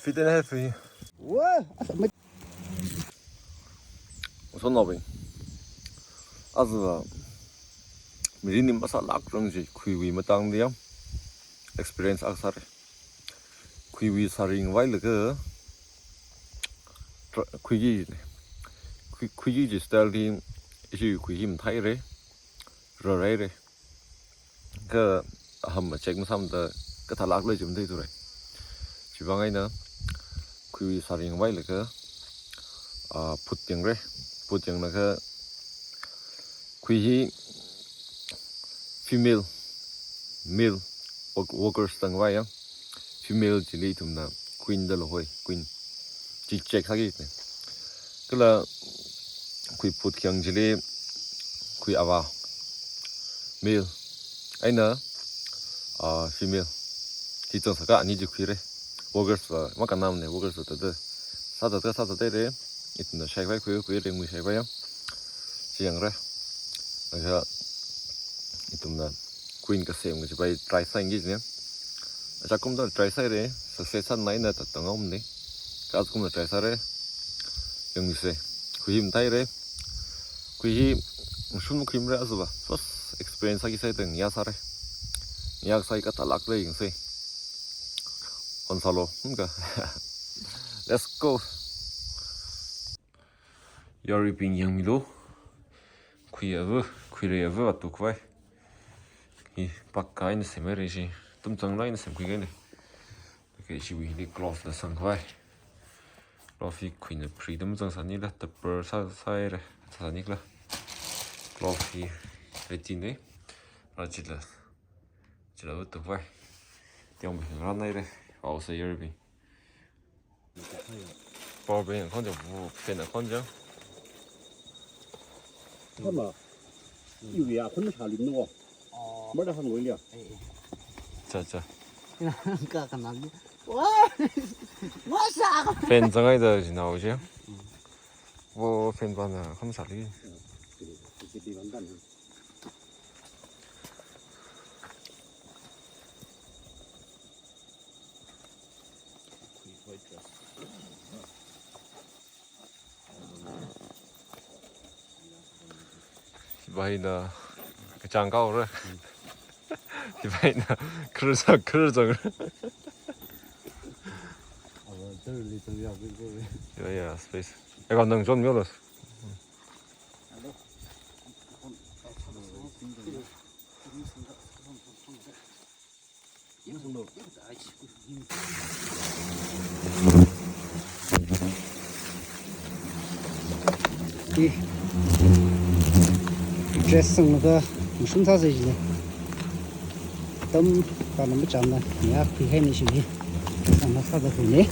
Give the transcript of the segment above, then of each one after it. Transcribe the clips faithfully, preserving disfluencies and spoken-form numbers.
Fit and healthy. Wah, asa mat. Uson nobing. Aza mirin ni masālāk rang chi khuiwui matangda ya experience akha sāra. Khuiwui sāringvai laga tra-, khuiki, khui-, khuiki chi style di ishi khui hi matheira, rarhaira. Kha aham check masāmada kathālāk lei chi matheithura. Chivang eina khuiwui sāringvai laga, ah, phut yangra, phut yanglaga khui hi female, male work-, workers tangvai ya, female chili ithumna queen da lo hoi, queen. Chi check sāki ne. Kala khui phut khayang chili khui avā, male, eina, ah, female. Chi chang sākha ani chi khuira. Workers va makānam ne, workers va tada. Sāda tada, sāda tada re. Ithumna shaivai khui, khuira, ngui shaivai ya. Chi yangra. Laga ithumna queen kasem kajipai try sāyangki ne. Achakumda try sāhaira, success sānaina tatang om ne. Kha achakumda try sāra. Yangmisa. Khui hi matheira. Khui hi ngashan makhuimara aza va. First experience sāki sai tang ya sāra. Ya sai kathālāk lei yangsa. Hon sālu. Hum ka. Let's go. Yaruibing yangmilu. Khui ava, khuira ava atuk vai. Hi pakka eina semhaira chi. Tumchang lāk eina semkhui kahaina. Okay, chiwui hili glove la sangkhavai. Glove hi khuina free da mazang sānila, tupper sā, sāhaira, sānikhala. Glove hi ready ne. Rā chila, chila atuk vai. Tiang bing rāhaira. Aosa yaruibing. Power bank account jang, wo, fan account jang. Kama, iwui akhon masāli no. Oh. Mada hānglo ya. Eh, eh. Cha, cha. Ka, ka nali. Wah! Wah, sa! Fan zangai da jinao je. Mm. Wo fan pana akhon masāli. Mm. Di, di, di, di, di, di. Hiva hina kachāng kaora. Hiva hina khararchāng, khararchāng. Hiva ya, space. Eka nang chonmilu. Hi. Dress sanglaga ngashan sāsa jina. Tam pana machāmna, ya, khuihaina chi hi. Sāna sāda khuina.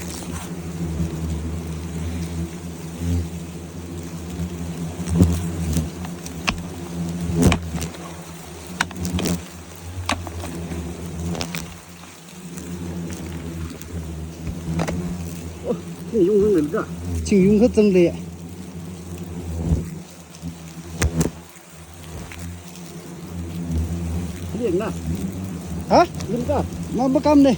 Chingyung kazang lei. Ha? Ma, makamna.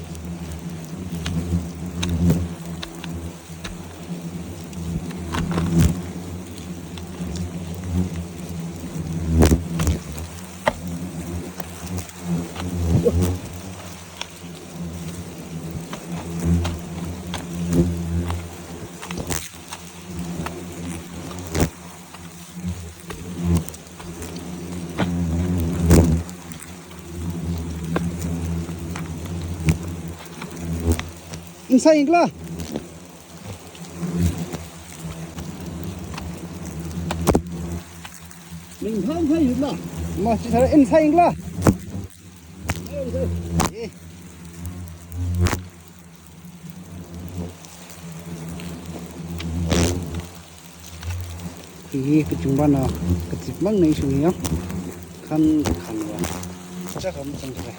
Inside Ingla. Ning thang thang yun la. Ma, chi thara in thang la. Hi kachungvana, kachipmang nei shung ya. Khan, khan wa. Cha kham chang thara.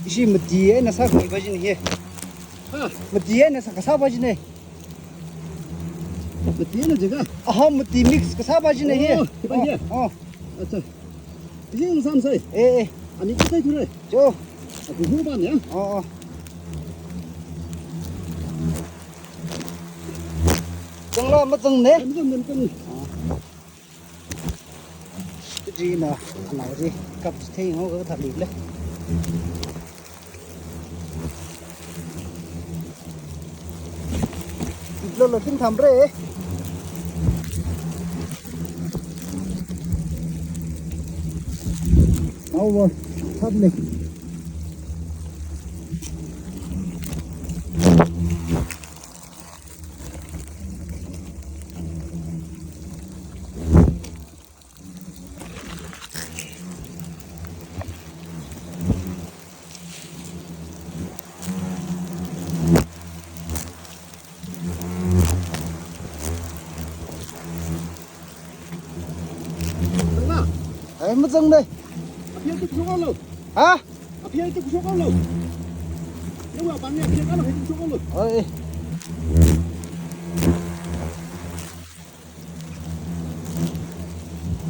Ishi mati eina sākhui ba jin hi. Ha? Mati eina sā kasāpa jina. Mati eina jiakha? Aha, mati mix kasāpa jina hi. Oh, hi pa hi. Oh, oh. Acha. Hi samsai. Eh, eh. Ani kasai thura. Jo. Aku hu ba ne. Oh, oh. Zangla mazang ne? Mazang, mazang. Oh. Chieina, anao chi kapchithei ngao kathā lei le. Lo lo, tin tham re. Au, wa, tham le. Ai, mazang dai. Ha? Oi.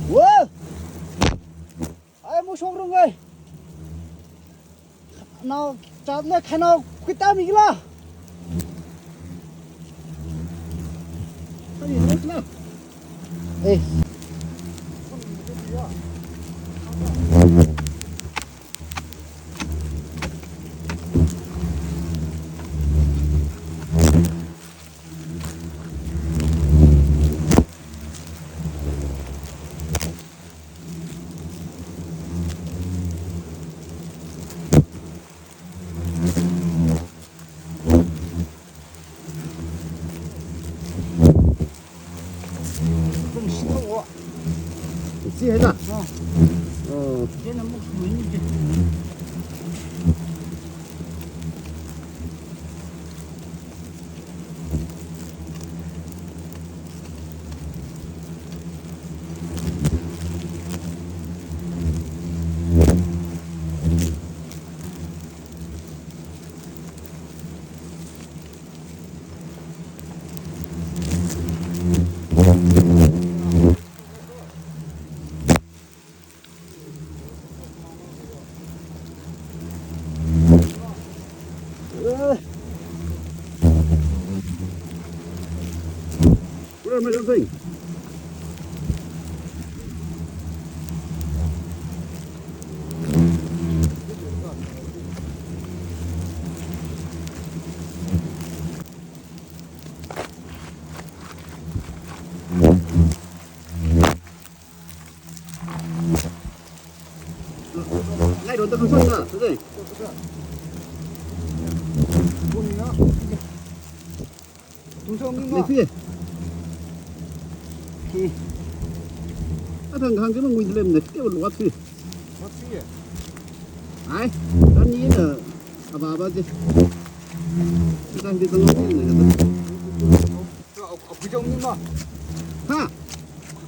Wow! Ai, mushok rung ai. Nao, chat le khanao kita mi gila. Eh. What am I doing? Ngai don ta khang son ta, ta dai. Tungshong ni ma. Lei fi. Hi. Athang khang ke ma ngui lem ne, ke lo wat fi. Wat fi. Ai, dan ni na, aba ba je. Dan di tang ne. Cho, a, a, kuchong ni ma. Ha?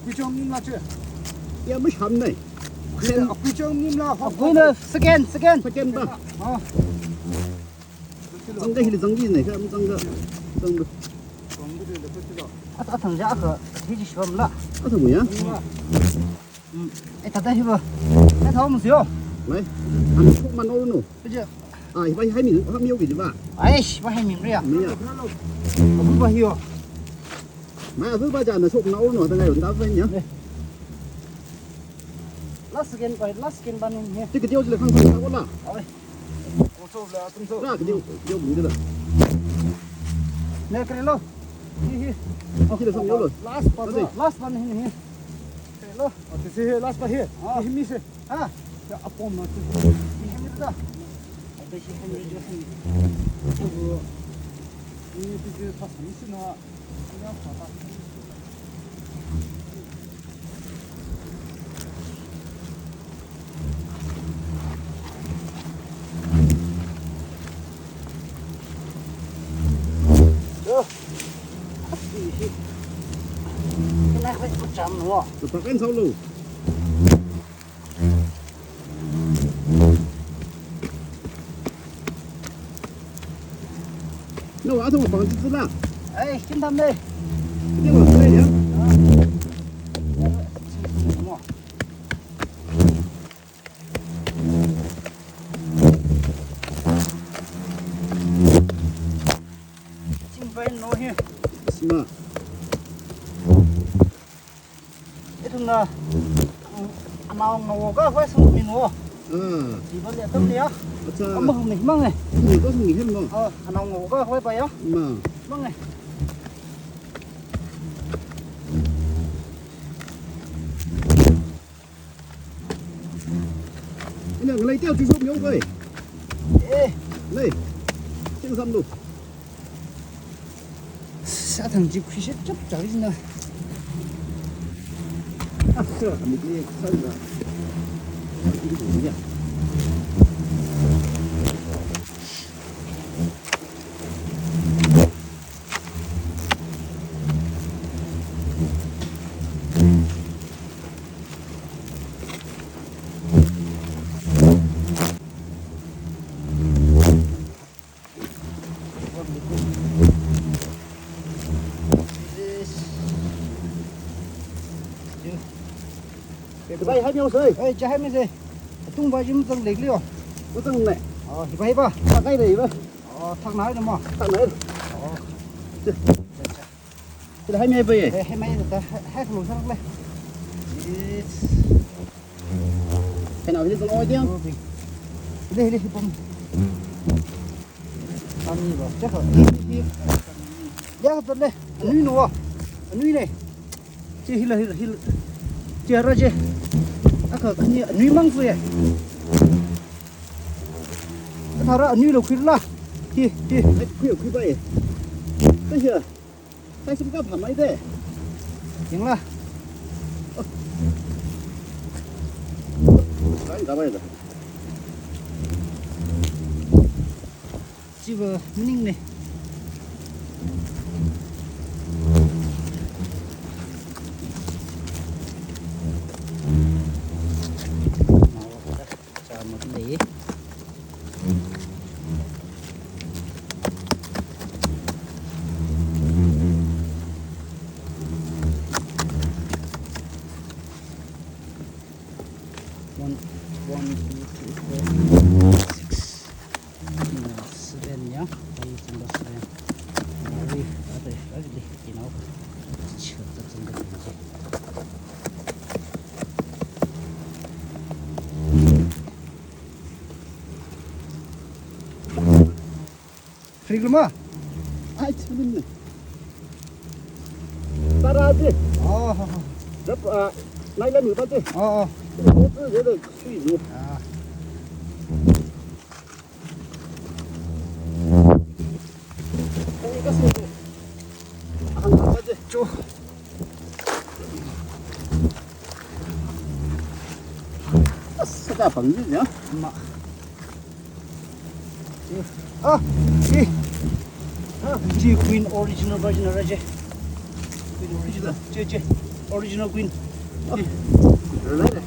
Kuchong ni ma che. Ya, mi sham nai. Kuchong, a, kuchong ni ma. A, kuina second, second. Second ba. Ah. Zangda hili zangda nai, ka zangda. Zangda. At, athang ja ka, hi ji shom la. Athang ya? Mm. Eh, tata hi ba. Eh, thao mu sio. Mai. Ami shok man oro no. Kaja. Ah, hi ba, hi mi, hi mi yogi ji ba. Aish, ba hi mi ria. Mi ya. Abu ba hi yo. Mai, abu ba ja na shok man oro no, ta ngai ro, ta ba ni ya. Eh. Last second, oi, last second ba ni he. Ti ke dio ji le khang khang ta ko la. Oi. Ra, ke dio, dio bung ji la. Ne, kare lo. Hi, hi. Oh, kira sang dio lo. Last ba. Last ba ni, hi, hi. Hello. Okay, see here, last part here. Ah. Give me say. Ah. Ya, apom na. Give me that. Okay, she can read your thing. Ini tu dia pas ni sini. Ya, apa? Yo. Kena kena jam lo. Cepat kan, Saulo. Athum pang chi zula. Ai, kin tam le. Kin tam le ya. Ching pai no hi. Sima. Ithumna, mm, anao ngawoka khavai sangmi no. Ah. Iba le tam le ya. Acha. Ama hung ni mang e. Ni to hung ni hem no. Ah, anao ngawoka khavai pa ya. Ma. Mang e. Ina ngalei teo chu shop yong kai. Eh. Lei. Ching sam lu. Sa thang chi khuishet chap chap na. Ah, sa mi ki sa na. Ya. Kazai hai miao sai. Ei, cha hai mi sai. Tung ba jim zang lek lio. Ko zang ne. Oh, hi ba, hi ba. Thak ngai de ba. Oh, thak ngai de ma. Thak ngai. Oh. Cha, cha. Sila hai mai pai. Eh, hai mai ta, hai, hai khulu sarak le. Yes. Hai nao hi zong oi diang. Hili, hili, hi pom. Ani ba, cha kha. Hi, hi. Ya, ta le. Anui no. Anui ne. Chi hila, hila, hila. Chi ara chi. Akha khani anui mang su ye. Athara anui lo khuila. Hi, hi. Ai, khui, khui pai. Ta hi. Sai sum ka phamai de. Yangla. Kan ka bai da. Chiva maning ne. Chāma lei. One, one, two, three, four, five, six. Seven ya, five number seven. Ari, ari, ari di, kinau. Chata chata chata. Free luma? Ai, chilin ne. Tara di. Oh. Rap, ah, nai la nu ta di. Oh, oh. Ko tu je de sui nu. Ah. Cho. Saka pang ji ya. Ma. Ah, chi. Ah, chi Queen original version ra chi. Queen original. Chi, chi. Original Queen. Chi. Right.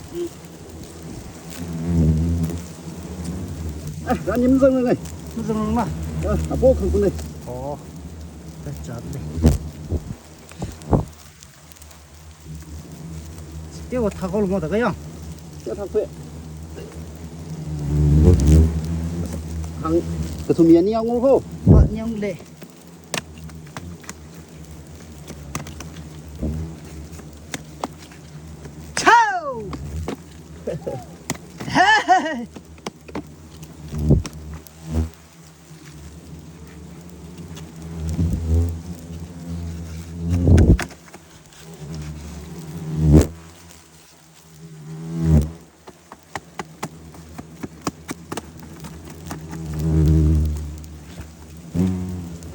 Ah, rani mazang ngai. Mazang ma. Ah, apo khang kunai. Oh. Ka chat le. Te wa thakol mo ta ka yang. Te thak pe. Hang, kathum ya ni yang ko. Wa ni yang le. Chow! Hey!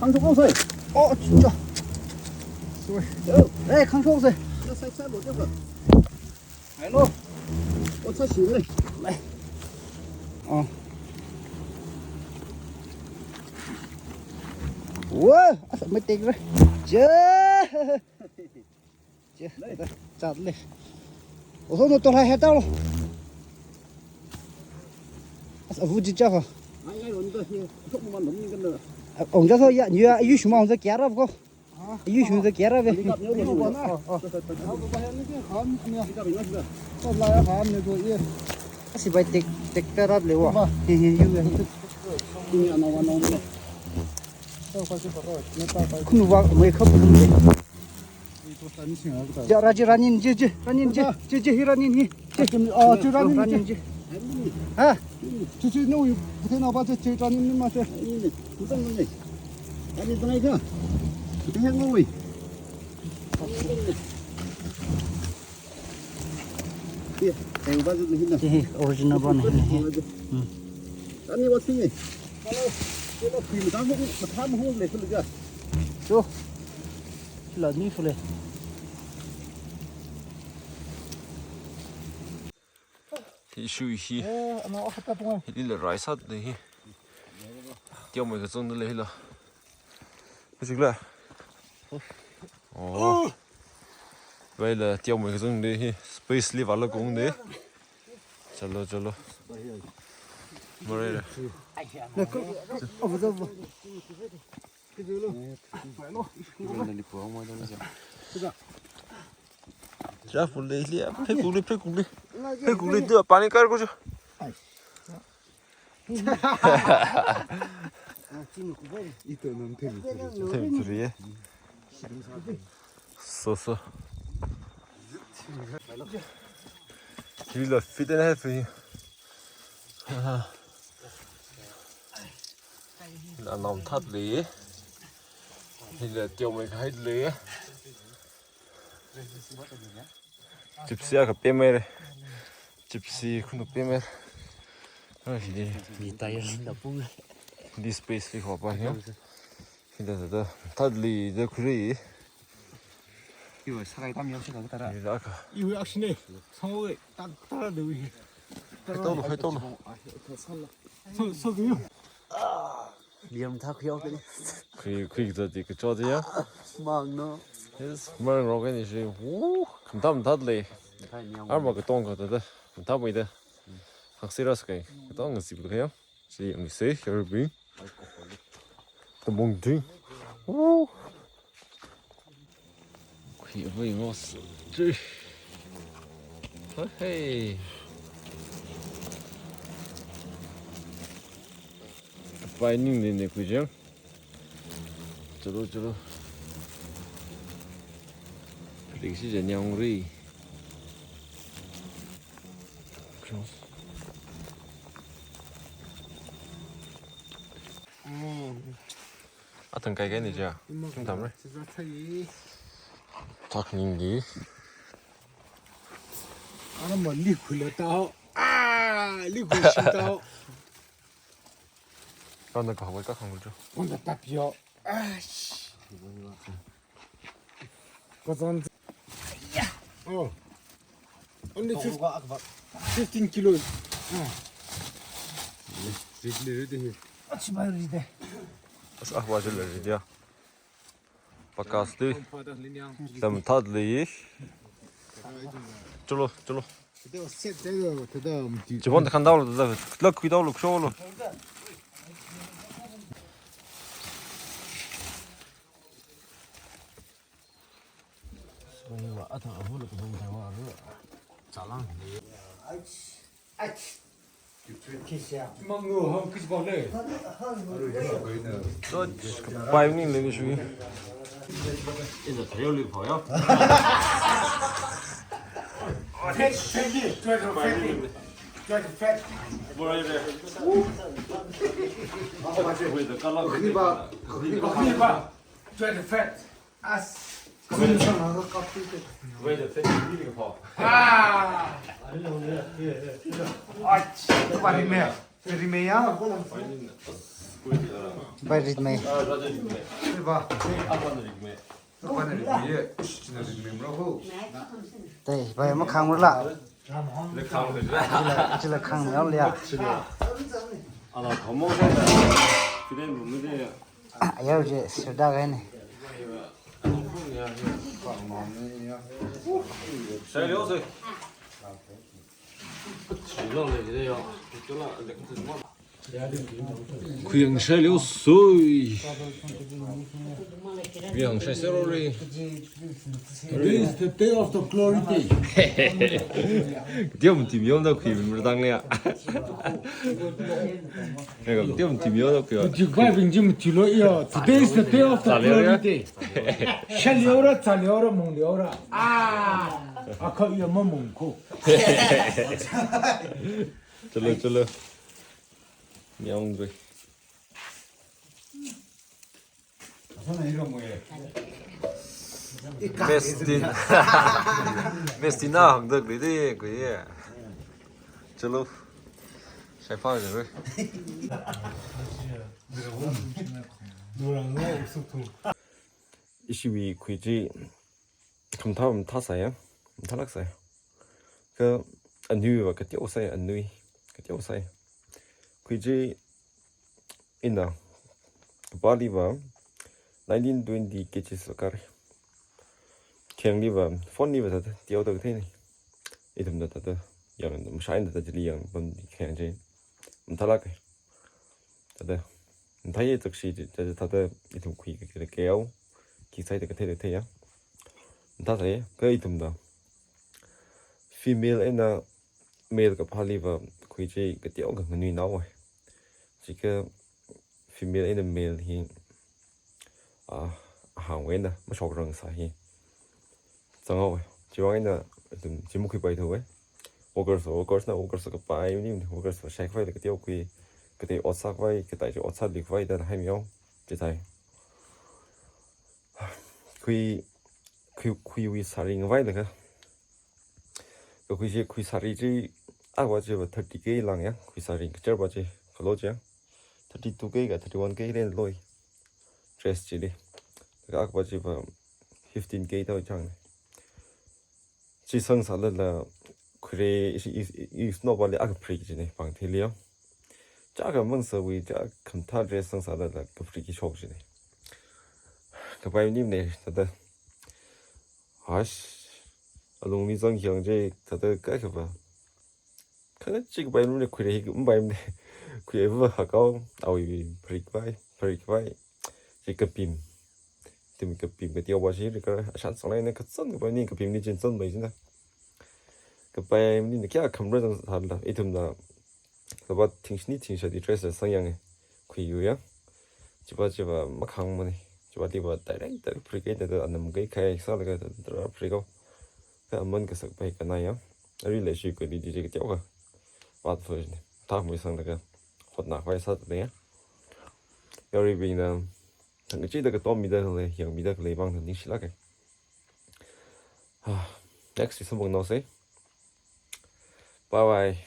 Khangshok sai. Oh, chucha. Sorry. Yo. Hey, khangshok sai. Yo, sai, sai, lo, lo. Hello. Oh, sai, si, le. Le. Oh. Wah, asa metek re. Ja. Che, chat le. Oho, no to hai he tao. As avu ji cha ho. Ai, ai, ron da hi. Thok man dom ni kan da. Ongja so ya, ya, yu shuma ongja kya ra ko? Yu shuma ongja kya ra ve? Asi bai tek, tek ta rat le wa. He, he, yu ve. Khunu wa, mai khap khum de. Ja, raji ranin, je, je, ranin, je, je, je, hi ranin, hi. Je. Ah, je ranin, ranin, je. Ha? Je, je, no, yu, pute na ba, je, je, ranin, ni ma, je. Ranin, ranin, je. Ranin, ranin, je. Hi, hi, original one, hi, hi. Hmm. Ani wa thing e. Hello. Kilo khui matham hu, matham hu le khui ja. Cho. Kilo ni fu le. Hi shui hi. Eh, ana wa ta pung. Hili le rai sat de hi. Tiao mai kachang de le hi la. Kachik la. Oh. Vai la tiao mai kachang de hi. Space li va la kong de. Chalo, chalo. Mare la. Ja full de li. Phe kuli, phe kuli. Phe kuli tu pani kar ko jo. Ito nam themi thuri. Themi thuri, eh. So, so. Hila fit and happy. Hila nam that le. Hila tiao mai khai le. Gypsy aka payment. Gypsy khunu payment. Ah, hi. Hi tire la pung. This space li ho pa hi. Hi da da da. Thadli da khuri. Iwa sakai tam yam saka tara. Hi da ka. Iwa action ne. Sangwe tak tara de wi. Hai tolo, hai tolo. So, so do you? Liam tha khuyao kani. Khui, khui kachot di, kachot di ya. Mang no. Yes, mang ro kani shi. Woo, kham tam that le. Arma katong ka ta ta. Kham tam mai ta. Hak serious kai. Katong ngazip le ya. Si ang se, here be. Tamong ding. Woo. Khi hui ngos. Chi. Hey. Pai ning ne ne khui jang. Chalo, chalo. Rik si janyang ri. Cross. Athang kai kai ni ja. Thang tam re. Thak ning di. Ana ma li khula tao. Ah, li khula shi tao. Kanda kahwai ka khang jo. Kanda tap yo. Ah. Kazan. Oh. Only fif-, fifteen kilos. Ah. Rit le rit de. Achi bai rit de. As ah wa jil rit ya. Pakas tu. Tam that le. Chalo, chalo. Chibon khandao lo, lak khuidao lo, khuidao lo. Mang no ham kis bole. So, pai ning le shui. Ina thayo li pho yo. Fat, fat ni, try to fat ni. Try to fat. Bora ye. Wait, the color. Riba, riba. Try to fat. As. Wait, the fat ni pho. Ah. Ach, bari me. Rit mei ya? Bai rit mei. Rit ba. Apa na rit mei? Apa na rit mei ye? Ish, china rit mei mra ho. Tei, bai ma khang mra la. Chila, chila khang mei ya. Ala khomo de. Kiden room de. Ayar je, sirda gai ne. Sai leo sai. Chilo le je yo. Chilo le. Khuiyang shai leo soi. Khuiyang shai sero re. Today is the day of the glory day. Diam tim yom da khui min bertang le ya. Diam tim yom da khui. Jikbai bing jim tilo ya. Today is the day of the glory day. Shai leo ra, cha leo ra, mong leo ra. Ah, akha ya ma mong ko. Chalo, chalo. Myong dui. Mestin. Mestin na hang dak li de kui ya. Chalo. Shai fa de. Ishiwui khui chi khamathā mathā sāya, mathālāk sāya. Kha anuiva kateo sāya, anui kateo sāya. Khui chi ina kapāliva nineteen twenty kg sākare. Khayang liva, phone liva thāda teoda kathei ni. Ithumna thāda yang, mashai thāda chili yang pam khayang chi mathālāka. Thāda, mathāya chakshi chi, thāda, thāda ithum khui ka kira keo, khi sai da kathei da thei ya. Mathā sai, kha ithumna female eina male kapāliva khui chi kateokha nganui nao ai. Chikha female eina male hi, ah, ahāngwui eina mashokrang sā hi. Zanghaowa. Chiwui vang eina ithum chi makhuipai thuwa. Workers, workers na, workers kapai ni, workers shaikhavai kateo khui, kateo ot sākhavai, kateo chi ot sālikhavai da haimi yong, chithāi. Khui, khui, khuiwui sari ngavai laga. Kakhui chi, khui sari chi, akva chiva thirty K lang ya, khui sari kachar va chi, khalo chi ya. Thirty-two K ka thirty-one K len loi. Dress chili. Kha akva chiva fifteen K tau chang. Chi sangsālala khuire ishi is, is no bali akha free chine pang thili yo. Chākha mang sāwui chā khamathā dress sangsālala ka free ki shok chine. Kapai nim ne thāda. Hash. Alungli zang hyang je thāda kaikha va. Khangachee kapai nim ne khuire hi mapai ne. Khuire va hakao awui free kapai, free kapai. Chi kapim. Ithum kapim kateo va chi rikar ashan sanglai ne kazang kapai ni kapim ni chin zangpai china. Kapai ni kya khamra zangsāla ithumna. Kaba thingshini thingshadi dress la sangyang e. Khuiyu ya. Chiva chiva makhang mane. Chiva diva direct direct free kai da anam kai khai sālaga da free ko. Kha aman kasak pai kanai ya. Ari le shi kali di je kateokha. Vat fo ne. Thākmei sanglaga. Hotnākhavai sāda ya. Yaribingna. Thangkachida katom mida khalei, yangmida khalei vang ningshilāka. Ah, next is something else, eh? Bye bye.